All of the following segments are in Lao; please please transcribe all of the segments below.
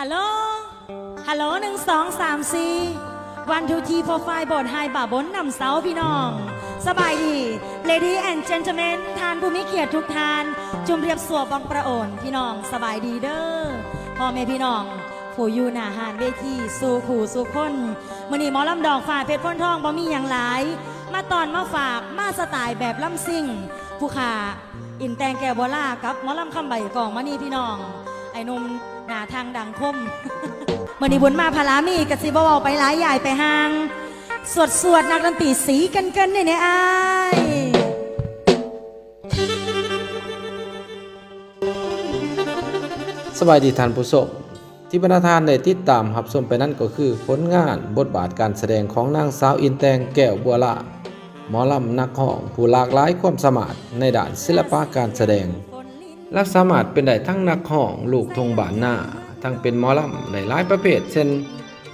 ຮັລໂຫຼ ຮັລໂຫຼ ໜຶ່ງ ສອງ ສາມ ສີ່ ວັນ ທູ ທີ ໂຟ ໄຟ ໂບດໄຮ ບາບົນ ນ້ຳເຊົາ ພີ່ນ້ອງ. ສະບາຍດີ Lady and Gentlemen ທ່ານຜູ້ມີກຽດທຸກທ່ານ, ຈຸ່ມລຽບສວບບັງປະໂອນ ພີ່ນ້ອງ ສະບາຍດີເດີ້ ພໍ່ແມ່ພີ່ນ້ອງ ຜູ້ຢູ່ໜ້າຮ້ານເວທີສູ່ຄູ່ສູ່ຄົນ. ມື້ນີ້ໝໍລຳດອກຟ້າເພັດໂພນທອງ ບໍ່ມີຫຍັງຫຼາຍ ມາຕ້ອນມາຝາກ ມາສະຕາຍແບບລຳຊິງ ຜູ້ຂ້າ ອິນແຕງ ແກ້ວບົວລາ ກັບໝໍລຳຄຳໃບ ກອງມະນີ ພີ່ນ້ອງ. ໄອ້ໜຸ່ມໜ້າທັງດັງຄົມ ມື້ນີ້ບຸນມາພາລາມີ ກະຊິບໍ່ເວົ້າໄປຫຼາຍ ຢ້າຍໄປຫ່າງ ສວດໆ ນັກດົນຕີສີກັນເກີນແນ່ໆ ອ້າຍ. ສະບາຍດີທ່ານຜູ້ຊົມ ທີ່ບັນດາທ່ານໄດ້ຕິດຕາມຮັບຊົມໄປນັ້ນກໍຄືຜົນງານບົດບາດການສະແດງຂອງນາງສາວອິນແຕງ ແກ້ວບົວລາ ໝໍລຳນັກຮ້ອງຜູ້ຫຼາກຫຼາຍຄວາມສາມາດໃນດ້ານສິລະປະການສະແດງ. ລາວສາມາດເປັນໄດ້ທັງນັກຮ້ອງລູກທົ່ງບ້ານນາ, ທັງເປັນໝໍລຳໃນຫຼາຍປະເພດ ເຊັ່ນ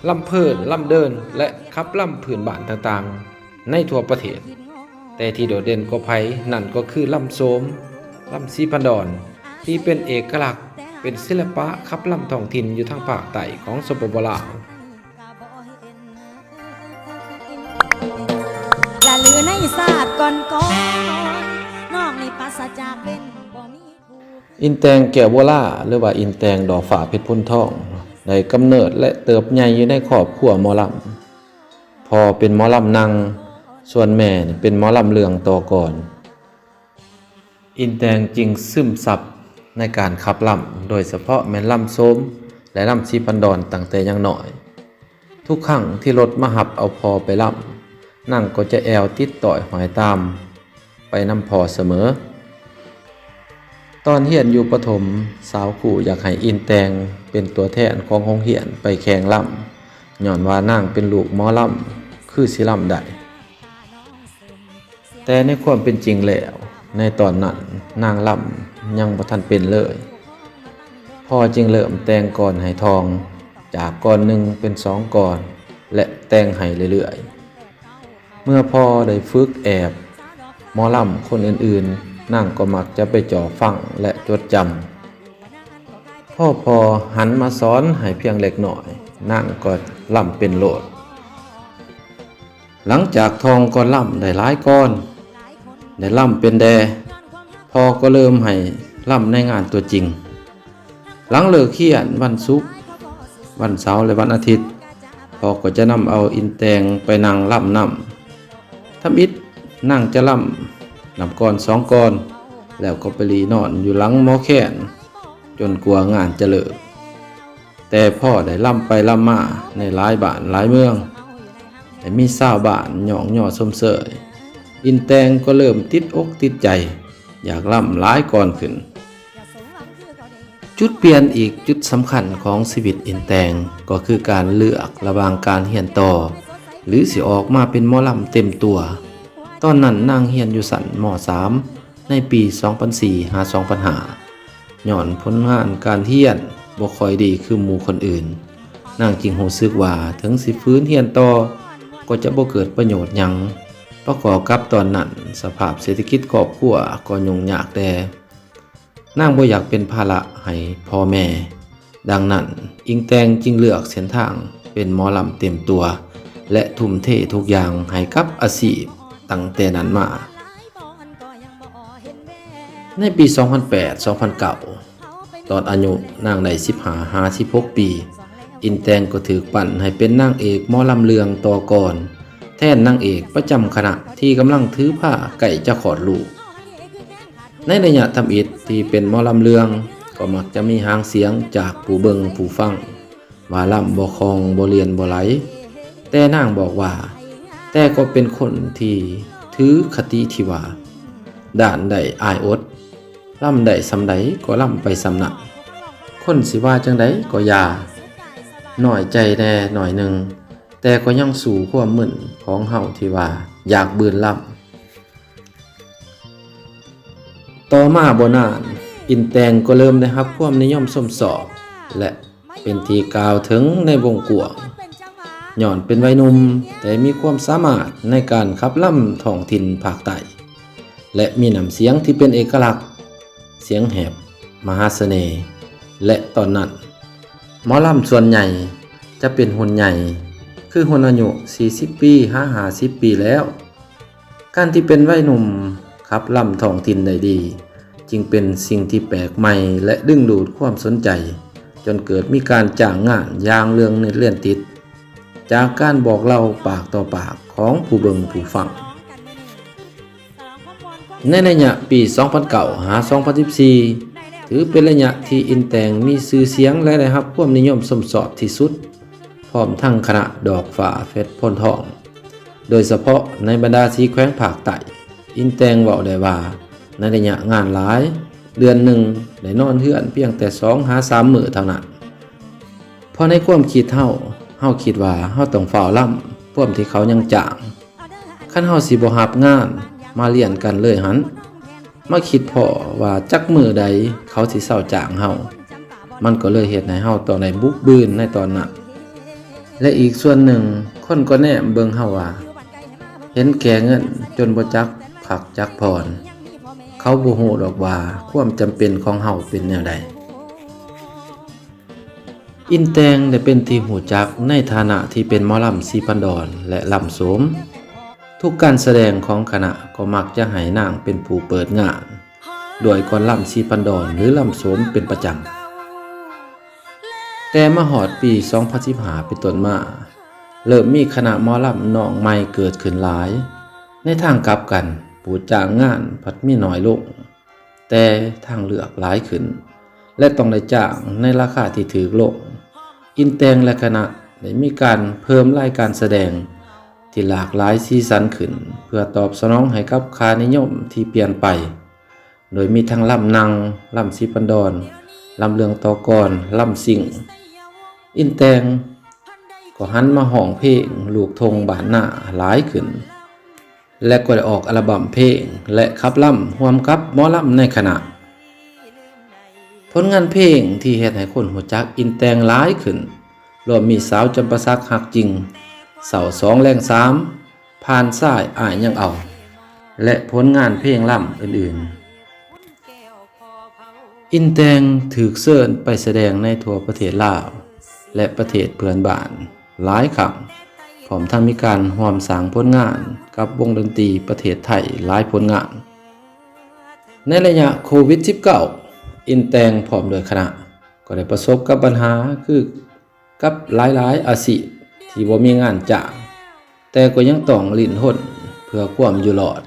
ລຳເພີນ, ລຳເດີນ ແລະ ຂັບລຳພື້ນບ້ານຕ່າງໆໃນທົ່ວປະເທດ. ແຕ່ທີ່ໂດດເດັ່ນກວ່າໃຜນັ້ນກໍຄືລຳໂສມ, ລຳສີພັນດອນ ທີ່ເປັນເອກະລັກ ເປັນສິລະປະຂັບລຳທ້ອງຖິ່ນຢູ່ທາງພາກໃຕ້ຂອງ ສປປ ລາວ. ລະລືໃນຊາດກ່ອນໆ ນ້ອງນີ້ປາສະຈາກເປັນບໍ່ມີຄູ່. ອິນແຕງ ແກ້ວບົວລາ ຫຼືວ່າອິນແຕງ ດອກຟ້າເພັດໂພນທອງ ໄດ້ກຳເນີດ ແລະ ເຕີບໃຫຍ່ຢູ່ໃນຄອບຄົວໝໍລຳ. ພໍ່ເປັນໝໍລຳນັ່ງ, ສ່ວນແມ່ນີ້ເປັນໝໍລຳເລື່ອງຕໍ່ກ່ອນ. ອິນແຕງຈຶ່ງຊຶມຊັບໃນການຂັບລຳ, ໂດຍສະເພາະແມ່ນລຳໂສມ ແລະ ລຳສີພັນດອນຕັ້ງແຕ່ຍັງນ້ອຍ. ທຸກຄັ້ງທີ່ລົດມາຮັບເອົາພໍ່ໄປລຳ, ນາງກໍຈະແອວຕິດຕ້ອຍຫ້ອຍຕາມໄປນຳພໍ່ສະເໝີ. ຕອນຮຽນຢູ່ປະຖົມ, ສາວຄູຢາກໃຫ້ອິນແຕງເປັນຕົວແທນຂອງໂຮງຮຽນໄປແຂ່ງລຳ, ຍ້ອນວ່ານາງເປັນລູກໝໍລຳ, ຄືຊິລຳໄດ້. ແຕ່ໃນຄວາມເປັນຈິງແລ້ວ, ໃນຕອນນັ້ນນາງລຳຍັງບໍ່ທັນເປັນເລີຍ. ພໍ່ຈຶ່ງເລີ່ມແຕ່ງກອນໃຫ້ທ່ອງ, ຈາກກອນໜຶ່ງເປັນສອງກອນ ແລະ ແຕ່ງໃຫ້ເລື້ອຍໆ. ເມື່ອພໍ່ໄດ້ຝຶກແອບໝໍລຳຄົນອື່ນໆ, ນາງກໍມັກຈະໄປຈ່ອຟັງ ແລະ ຈົດຈຳ. ພໍພໍ່ຫັນມາສອນໃຫ້ພຽງເລັກນ້ອຍ, ນາງກໍລຳເປັນໂລດ. ຫຼັງຈາກທ່ອງກອນລຳໄດ້ຫຼາຍກອນ, ໄດ້ລຳເປັນແດ່, ພໍ່ກໍເລີ່ມໃຫ້ລຳໃນງານຕົວຈິງ. ຫຼັງເລີກຮຽນວັນສຸກ, ວັນເສົາ ແລະ ວັນອາທິດ, ພໍ່ກໍຈະນຳເອົາອິນແຕງໄປນັ່ງລຳນຳ. ທຳອິດນາງຈະລຳນຳກອນສອງກອນ, ແລ້ວກໍໄປຫຼີ່ນອນຢູ່ຫຼັງໝໍແຄນ ຈົນກວ່າງານຈະເລີກ. ແຕ່ພໍໄດ້ລຳໄປລຳມາໃນຫຼາຍບ້ານຫຼາຍເມືອງ ແລະ ມີຊາວບ້ານຍ້ອງຍໍຊົມເຊີຍ, ອິນແຕງກໍເລີ່ມຕິດອົກຕິດໃຈ ຢາກລຳຫຼາຍກ່ອນຂຶ້ນ. ຈຸດປ່ຽນອີກຈຸດສຳຄັນຂອງຊີວິດອິນແຕງ ກໍຄືການເລືອກລະຫວ່າງການຮຽນຕໍ່ ຫຼື ຊິອອກມາເປັນໝໍລຳເຕັມຕົວ. ຕອນນັ້ນນາງຮຽນຢູ່ຊັ້ນ ມ.ສາມ ໃນປີສອງພັນສີ່ ຫາ ສອງພັນຫ້າ. ຍ້ອນຜົນງານການຮຽນບໍ່ຄ່ອຍດີຄືໝູ່ຄົນອື່ນ, ນາງຈຶ່ງຮູ້ສຶກວ່າເຖິງຊິຝືນຮຽນຕໍ່ກໍຈະບໍ່ເກີດປະໂຫຍດຫຍັງ. ປະກອບກັບຕອນນັ້ນສະພາບເສດຖະກິດຄອບຄົວກໍຫຍຸ້ງຍາກແດ່, ນາງບໍ່ຢາກເປັນພາລະໃຫ້ພໍ່ແມ່. ດັ່ງນັ້ນ, ອິນແຕງຈຶ່ງເລືອກເສັ້ນທາງເປັນໝໍລຳເຕັມຕົວ ແລະ ທຸ່ມເທທຸກຢ່າງໃຫ້ກັບອາຊີບຕັ້ງແຕ່ນັ້ນມາ. ໃນປີສອງພັນແປດ ສອງພັນເກົ້າ ຕອນອາຍຸນາງໄດ້ສິບຫ້າຫາສິບຫົກປີ, ອິນແຕງກໍຖືກປັ້ນໃຫ້ເປັນນາງເອກໝໍລຳເລື່ອງຕໍ່ກ່ອນ ແທນນາງເອກປະຈຳຄະນະທີ່ກຳລັງຖືພາໃກ້ຈະຄອດລູກ. ໃນໄລຍະທຳອິດທີ່ເປັນໝໍລຳເລື່ອງ ກໍມັກຈະມີຫາງສຽງຈາກຜູ້ເບິ່ງຜູ້ຟັງ ວ່າລຳບໍ່ຄ່ອງ, ບໍ່ລຽນ, ບໍ່ໄຫຼ, ແຕ່ນາງບອກວ່າ ແຕ່ກໍເປັນຄົນທີ່ຖືຄະຕິທີ່ວ່າ ດ້ານໄດ້ອາຍອົດ, ລຳໄດ້ສ່ຳໃດກໍລຳໄປສ່ຳນັ້ນ, ຄົນຊິວ່າຈັ່ງໃດກໍຢ່າ, ນ້ອຍໃຈແດ່ໜ້ອຍໜຶ່ງ, ແຕ່ກໍຍັງສູ້ຄວາມມຶນຂອງເຮົາທີ່ວ່າຢາກບືນລຳ. ຕໍ່ມາບໍ່ນານ, ອິນແຕງກໍເລີ່ມໄດ້ຮັບຄວາມນິຍົມຊົມຊອບ ແລະ ເປັນທີ່ກ່າວເຖິງໃນວົງກວ້າງ, ຍ້ອນເປັນໄວໜຸ່ມ ແຕ່ມີຄວາມສາມາດໃນການຂັບລຳທ້ອງຖິ່ນພາກໃຕ້ ແລະ ມີນ້ຳສຽງທີ່ເປັນເອກະລັກ, ສຽງແຫບມະຫາສະເໜ່, ແລະ ຕອນນັ້ນ ໝໍລຳສ່ວນໃຫຍ່ຈະເປັນຮຸ່ນໃຫຍ່ ຄືຮຸ່ນອາຍຸສີ່ສິບປີຫາຫ້າສິບປີແລ້ວ. ການທີ່ເປັນໄວໜຸ່ມຂັບລຳທ້ອງຖິ່ນໄດ້ດີ ຈຶ່ງເປັນສິ່ງທີ່ແປກໃໝ່ ແລະ ດຶງດູດຄວາມສົນໃຈ ຈົນເກີດມີການຈ້າງງານຢ່າງເລື່ອງລຽນຕິດ ຈາກການບອກເລົ່າປາກຕໍ່ປາກຂອງຜູ້ເບິ່ງຜູ້ຟັງ. ໃນໄລຍະປີສອງພັນເກົ້າຫາສອງພັນສິບສີ່ ຖືເປັນໄລຍະທີ່ອິນແຕງມີຊື່ສຽງ ແລະ ໄດ້ຮັບຄວາມນິຍົມຊົມຊອບທີ່ສຸດ ພ້ອມທັງຄະນະດອກຟ້າເພັດໂພນທອງ ໂດຍສະເພາະໃນບັນດາສີ່ແຂວງພາກໃຕ້. ອິນແຕງເວົ້າໄດ້ວ່າ ໃນໄລຍະງານຫຼາຍ, ເດືອນໜຶ່ງໄດ້ນອນເຮືອນພຽງແຕ່ສອງຫາສາມມື້ເທົ່ານັ້ນ. ເພາະໃນຄວາມຄິດເຮົາ, ເຮົາຄິດວ່າເຮົາຕ້ອງຟ້າວລຳພວມທີ່ເຂົາຍັງຈ້າງ. ຄັນເຮົາຊິບໍ່ຮັບງານມາລຽນກັນເລີຍຫັ້ນ, ມາຄິດພໍ້ວ່າຈັກມື້ໃດເຂົາຊິເຊົາຈ້າງເຮົາ, ມັນກໍເລີຍເຮັດໃຫ້ເຮົາຕ້ອງໄດ້ບຸກບືນໃນຕອນນັ້ນ. ແລະ ອີກສ່ວນໜຶ່ງ, ຄົນກໍແນມເບິ່ງເຮົາວ່າ ເຫັນແກ່ເງິນຈົນບໍ່ຈັກພັກຈັກຜ່ອນ. ເຂົາບໍ່ຮູ້ດອກວ່າຄວາມຈຳເປັນຂອງເຮົາເປັນແນວໃດ. ອິນແຕງໄດ້ເປັນທີ່ຮູ້ຈັກໃນຖານະທີ່ເປັນໝໍລຳສີພັນດອນ ແລະ ລຳໂສມ. ທຸກການສະແດງຂອງຄະນະກໍມັກຈະໃຫ້ນາງເປັນຜູ້ເປີດງານ ດ້ວຍກ່ອນລຳສີພັນດອນ ຫຼື ລຳໂສມເປັນປະຈຳ. ແຕ່ມາຮອດປີສອງພັນສິບຫ້າເປັນຕົ້ນມາ, ເລີ່ມມີຄະນະໝໍລຳນ້ອງໃໝ່ເກີດຂຶ້ນຫຼາຍ. ໃນທາງກັບກັນ, ຜູ້ຈ້າງງານພັດມີໜ້ອຍລົງ. ແຕ່ທາງເລືອກຫຼາຍຂຶ້ນ ແລະ ຕ້ອງໄດ້ຈ້າງໃນລາຄາທີ່ຖືກລົງ. ອິນແຕງ ແລະ ຄະນະໄດ້ມີການເພີ່ມລາຍການສະແດງທີ່ຫຼາກຫຼາຍສີສັນຂຶ້ນ ເພື່ອຕອບສະໜອງໃຫ້ກັບຄ່ານິຍົມທີ່ປ່ຽນໄປ, ໂດຍມີທັງລຳນັ່ງ, ລຳສີພັນດອນ, ລຳເລື່ອງຕໍ່ກອນ, ລຳຊິງ. ອິນແຕງ ກໍຫັນມາຮ້ອງເພງລູກທົ່ງບ້ານນາຫຼາຍຂຶ້ນ ແລະ ກໍໄດ້ອອກອັລະບັມເພງ ແລະ ຂັບລຳຮ່ວມກັບໝໍລຳໃນຄະນະ. ຜົນງານເພງທີ່ເຮັດໃຫ້ຄົນຮູ້ຈັກອິນແຕງຫຼາຍຂຶ້ນ ລວມມີສາວຈຳປາສັກຮັກຈິງ, ເຊົ້າສອງແລງສາມ, ຜ່ານຊາຍອ້າຍຍັງເອົາ ແລະ ຜົນງານເພງລຳອື່ນໆ. ອິນແຕງຖືກເຊີນໄປສະແດງໃນທົ່ວປະເທດລາວ ແລະ ປະເທດເພື່ອນບ້ານຫຼາຍຄັ້ງ, ພ້ອມທັງມີການຮ່ວມສ້າງຜົນງານກັບວົງດົນຕີປະເທດໄທຫຼາຍຜົນງານ. ໃນໄລຍະໂຄວິດສິບເກົ້າ, ອິນແຕງພ້ອມດ້ວຍຄະນະ ກໍໄດ້ປະສົບກັບບັນຫາຄືກັບຫຼາຍໆອາຊີບທີ່ບໍ່ມີງານຈ້າງ, ແຕ່ກໍຍັງຕ້ອງດີ້ນຮົນເພື່ອຄວາມຢູ່ລອດ.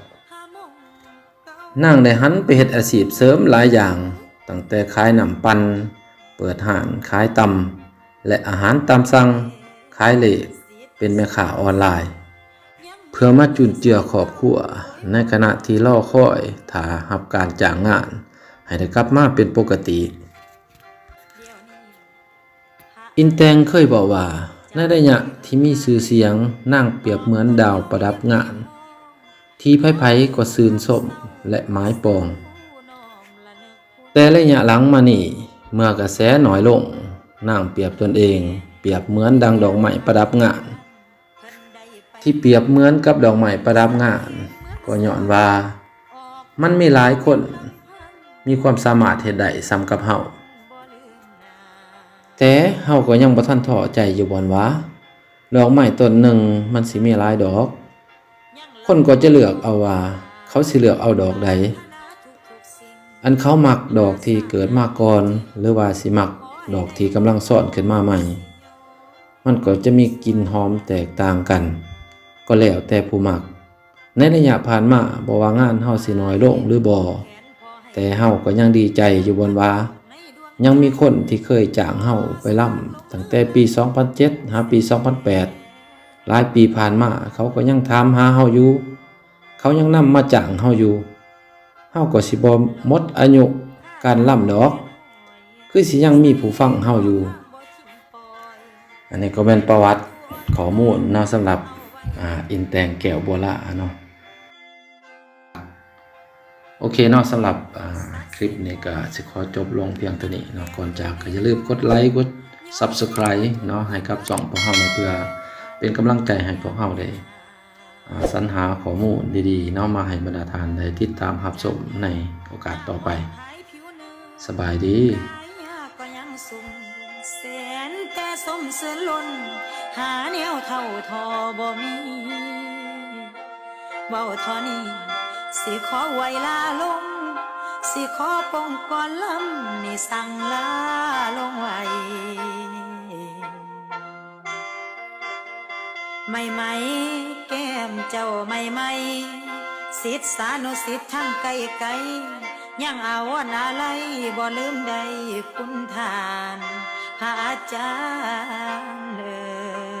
ນາງໄດ້ຫັນໄປເຮັດອາຊີບເສີມຫຼາຍຢ່າງ, ຕັ້ງແຕ່ຂາຍນ້ຳປັ່ນ, ເປີດຮ້ານຂາຍຕຳ ແລະ ອາຫານຕາມສັ່ງ, ຂາຍເລກ, ເປັນແມ່ຄ້າອອນລາຍ ເພື່ອມາຈຸນເຈືອຄອບຄົວ ໃນຂະນະທີ່ລໍຄອຍຖ້າຮັບການຈ້າງງານໃຫ້ໄດ້ກັບມາເປັນປົກກະຕິ. ອິນແຕງເຄີຍເວົ້າວ່າ ໃນໄລຍະທີ່ມີຊື່ສຽງ, ນາງປຽບເໝືອນດາວປະດັບງານ ທີ່ໃຜໆກໍຊື່ນຊົມ ແລະ ໝາຍປອງ. ແຕ່ໄລຍະຫຼັງມານີ້, ເມື່ອກະແສໜ້ອຍລົງ, ນາງປຽບຕົນເອງ ປຽບເໝືອນດັ່ງດອກໄມ້ປະດັບງານ. ທີ່ປຽບເໝືອນກັບດອກໄມ້ປະດັບງານ ກໍຍ້ອນວ່າມັນມີຫຼາຍຄົນມີຄວາມສາມາດເຮັດໄດ້ສ່ຳກັບເຮົາ. ແຕ່ເຮົາກໍຍັງບໍ່ທັນທໍ້ໃຈຢູ່ບ່ອນວ່າ ດອກໄມ້ຕົ້ນໜຶ່ງມັນຊິມີຫຼາຍດອກ. ຄົນກໍຈະເລືອກເອົາວ່າເຂົາຊິເລືອກເອົາດອກໃດ, ອັນເຂົາມັກດອກທີ່ເກີດມາກ່ອນ ຫຼືວ່າຊິມັກດອກທີ່ກຳລັງຊ້ອນຂຶ້ນມາໃໝ່. ມັນກໍຈະມີກິ່ນຫອມແຕກຕ່າງກັນ, ກໍແລ້ວແຕ່ຜູ້ມັກ. ໃນໄລຍະຜ່ານມາ, ບໍ່ວ່າງານເຮົາຊິໜ້ອຍລົງຫຼືບໍ່, ແຕ່ເຮົາກໍຍັງດີໃຈຢູ່ບ່ອນວ່າ ຍັງມີຄົນທີ່ເຄີຍຈ້າງເຮົາໄປລຳຕັ້ງແຕ່ປີສອງພັນເຈັດຫາປີສອງພັນແປດ. ຫຼາຍປີຜ່ານມາ, ເຂົາກໍຍັງຖາມຫາເຮົາຢູ່. ເຂົາຍັງນຳມາຈ້າງເຮົາຢູ່. ເຮົາກໍຊິບໍ່ໝົດອາຍຸການລຳດອກ, ຄືຊິຍັງມີຜູ້ຟັງເຮົາຢູ່. ອັນນີ້ກໍແມ່ນປະຫວັດຂໍ້ມູນເນາະ ສຳລັບ ອາ ອິນແຕງ ແກ້ວບົວລາເນາະ. ໂອເຄເນາະ, ສຳລັບ ອາ ຄລິບນີ້ກໍຊິຂໍຈົບລົງພຽງເທົ່ານີ້ເນາະ. ກ່ອນຈາກກໍຢ່າລືມກົດໄລ ກົດ Subscribe ເນາະ ໃຫ້ກັບຊ່ອງພວກເຮົາ ເພື່ອເປັນກຳລັງໃຈໃຫ້ພວກເຮົາໄດ້ ອາ ສັນຫາຂໍ້ມູນດີໆເນາະ ມາໃຫ້ບັນດາທ່ານໄດ້ຕິດຕາມຮັບຊົມໃນໂອກາດຕໍ່ໄປ. ສະບາຍດີ. ແມ່ນແຕ່ຊົມຊື່ນລົ້ນ ຫາແນວເທົ່າທໍ່ບໍ່ມີ ເວົ້າທໍ່ນີ້ ຊິຂໍໄຫວ້ລາລົງ ຊິຂໍປົງກອນລຳນີ້ສັ່ງລາລົງໄວ້. ໃໝ່ໆ ແກ້ມເຈົ້າໃໝ່ໆ ສິດສານຸສິດທັງໃກ້ໄກ ຍັງອາວອນອາໄລ ບໍ່ລືມໄດ້ຄຸນທ່ານພະອາຈານເອີຍ.